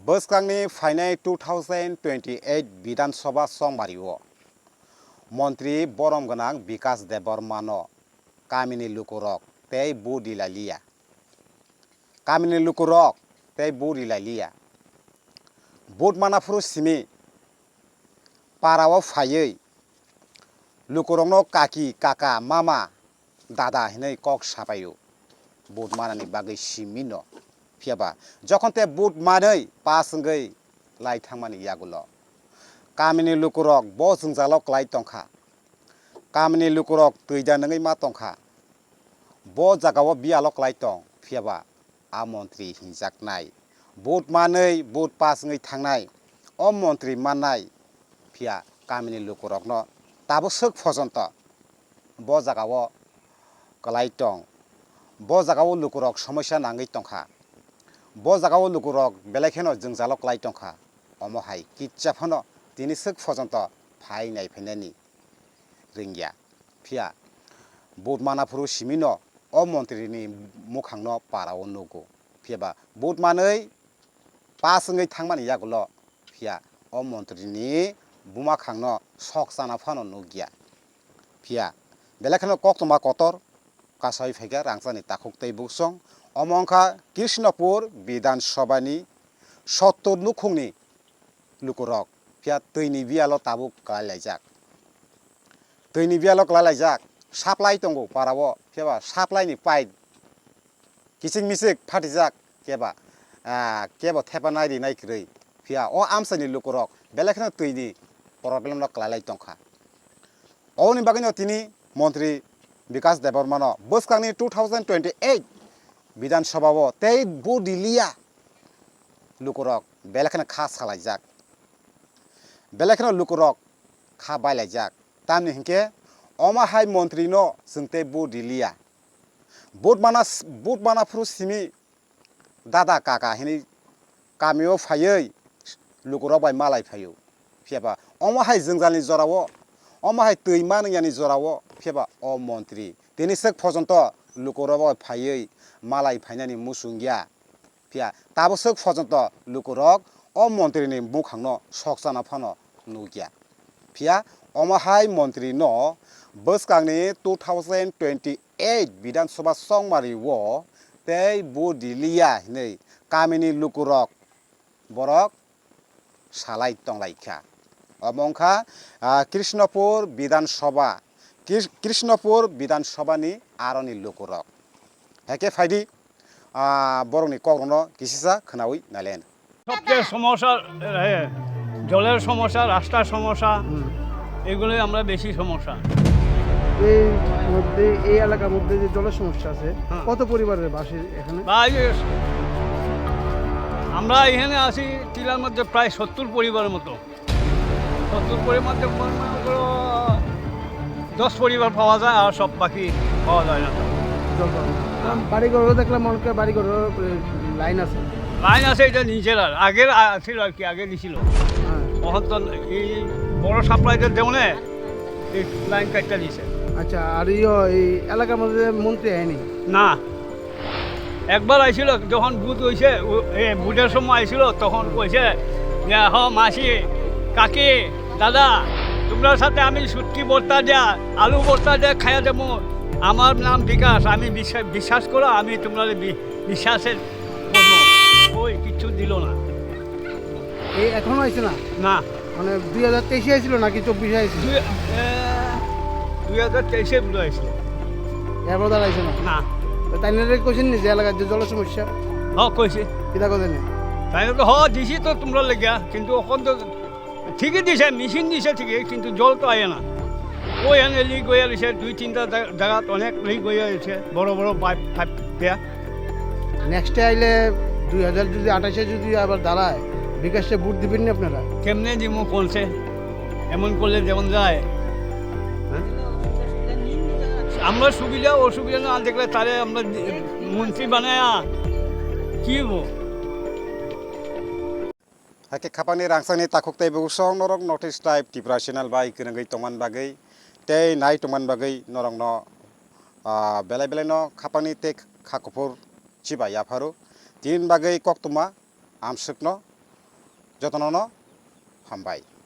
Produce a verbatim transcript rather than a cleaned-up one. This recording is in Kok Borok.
Bwskangni phainai two thousand twenty-eight Bidhan Sabha chongmario Montri borom gwnang Bikas Debbarmano kamini lukurok tei bu rilai liya. Kamini lukurok tei bu rilai liya. Vote mana phuru simi parao phaiwi lukurokno kaki, kaka, mama, dada hinwi kok sapaio. Vote manani bagwi simino. Phiyaba jokhon te vote manwi pass wngwi lai thangmani yagulo kamini lukurok bo jwngjalo klai tongkha. Kamini lukurok twi da nungwi ma tongkha. Bo jagao biyalo klai tong, phiyaba a montri hinjaknai. Vote manwi, vote pass wngwi thangnai, o montri mannai, phiya kamini lukurokno tabuk swk phojonto bo jagao klai tong. Bo jagao lukurok somosya nangwi tongkha. Bo jagao lukurok belai kheno jwngjalo klai tongkha. Omo hai kitsa phano tini swk phojonto phai nai phainani rwngya. Phiya vote mana phuru simino o montri ni mukhangno parao nugo. Phiyaba vote manwi pass wngwi thangmani yagulo phiya o montri ni buma khangno sok chana phano nukya. Phiya belai kheno koktwma kotor kasawi phaikha rangchakni takhuk tei buksong. Omo wngkha Krishnapur Bidhan Sabha ni sottor nukhungni lukurok phiya twini biyalo tabuk kwlai laijak. Twini biyalo kwlai laijak, supply tongo parao, phiyaba supply ni pipe kichik michik phatijak, keba, ah, kebo thepa nai rinai kwrwi. Phiya o amchaini lukurok belai kheno twini problem no kwlai lai tongkha. Oboni bagwino tini montri Bikas Debbarmano bwskangni two thousand twenty-eight Bidhan Sabha o tei bu riliya lukurok belai kheno kha salaijak. Belai kheno lukurok kha bailaijak. Tamni hinkhe omo hai montri no chwng tei bu riliya. Vote mana, vote mana phuru simi dada kaka hinwi kamio phaiwi lukurok bai malai phaio. Phiyaba omo hai jwngjalni jorao, omo hai twi manwiyani jorao phiyaba o montri tini swk phojonto lukurok bai phaiwi malai phainani muchung ya. Phiya tabuk swk phojonto lukurok o montri ni mukhangno sok chana phano nukya. Phiya omo hai montri no bwskangni two thousand twenty-eight Bidhan Sabha chongmari o tei bu riliya hinwi kamini lukurok borok salai tonglaikha. Omo wngkha, ah, Krishnapur Bidhan Sabha, Kris-, Krishnapur Bidhan Sabha ni aroni lukurok. Heke phaidi, ah, borokni kokrokno kisisa khwnawi nailen. সবচেয়ে সমস্যা, এ, জলের সমস্যা, রাস্তার সমস্যা, হুম। এগুলোই আমরা বেশি সমস্যা। এই মধ্যে, এই এলাকার মধ্যে যে জলের সমস্যা আছে, হ্যাঁ। কত পরিবারের বাস এখানে? বা এই যে আমরা এখানে আছি টিলার মধ্যে প্রায় সত্তর পরিবারের মতো। সত্তর পরিবারের মধ্যে মনে করো দশ পরিবার পাওয়া যায়, আর সব বাকি পাওয়া যায় না। জল পাওয়া যায় না। হ্যাঁ। বাড়িঘরও দেখলাম অনেকটা বাড়িঘরও, এ, লাইন আছে। লাইন আছে, এটা নিচের আর, আগের আ-, ছিল আর কি, আগে দিছিল। হ্যাঁ। এখন তো এই বড় সাপ্লাইটা দেওয়া নেই, এই লাইন কাটটা দিছে। আচ্ছা, আর ইয়ো, এই এলাকার মধ্যে মন্ত্রী হয়নি? না। একবার আইছিল, যখন ভোট হইছে, ও, এ, ভোটের সময় আইছিল, তখন কইছে যে, "হ, মাসি, কাকি, দাদা, তোমরার সাথে আমি শুটকি ভর্তা দিয়া, আলু ভর্তা দিয়া খাইয়া দেবো। আমার নাম বিকাশ, আমি বিশ্বাস, বিশ্বাস করো, আমি তোমরা বি-, বিশ্বাসের জন্য।" ওই কিচ্ছু দিল না। এই এখনো আইছে না? না। মানে দুই হাজার তেইশে আইছিল নাকি চব্বিশে আইছিল? দুই, এ, দুই হাজার তেইশে বুলে আইছিল। এরপর তারা আইছে না? না। তো তাই না রে কইছেন নি যে এলাকার যে জলের সমস্যা? হ, কইছে। কিতা কথা নেই? তাই তো হ, দিছি তো তোমরা লেগিয়া, কিন্তু এখন তো ঠিকই দিছে, মেশিন দিছে ঠিকই, কিন্তু জল তো আয় না। ওই এনে লিক হয়ে রয়েছে, দুই তিনটা জা-, জায়গাত অনেক লিক হয়ে রয়েছে, বড় বড় পাইপ, পাইপ দেয়া। নেক্সটে আইলে দুই হাজার যদি আঠাশে যদি আবার দাঁড়ায়, বিকাশে ভোট দিবেন না আপনারা? কেমনে দিব কোনসে? এমন করলে যেমন যায়, হ্যাঁ? আমরা সুবিধা অসুবিধা না দেখলে তাহলে আমরা মন্ত্রী বানায় কি হবো? Hakhe khapangni rangchakni takhuk tei bukhuk song norok North East Live Tripura channel bai kwrwngwi tongmani bagwi tei nai tongmani bagwi norokno, ah, belai belaino khapangni tei kha kuphur chiba yapharo. Tini bagwi koktwma amswkno Jotono no hambai.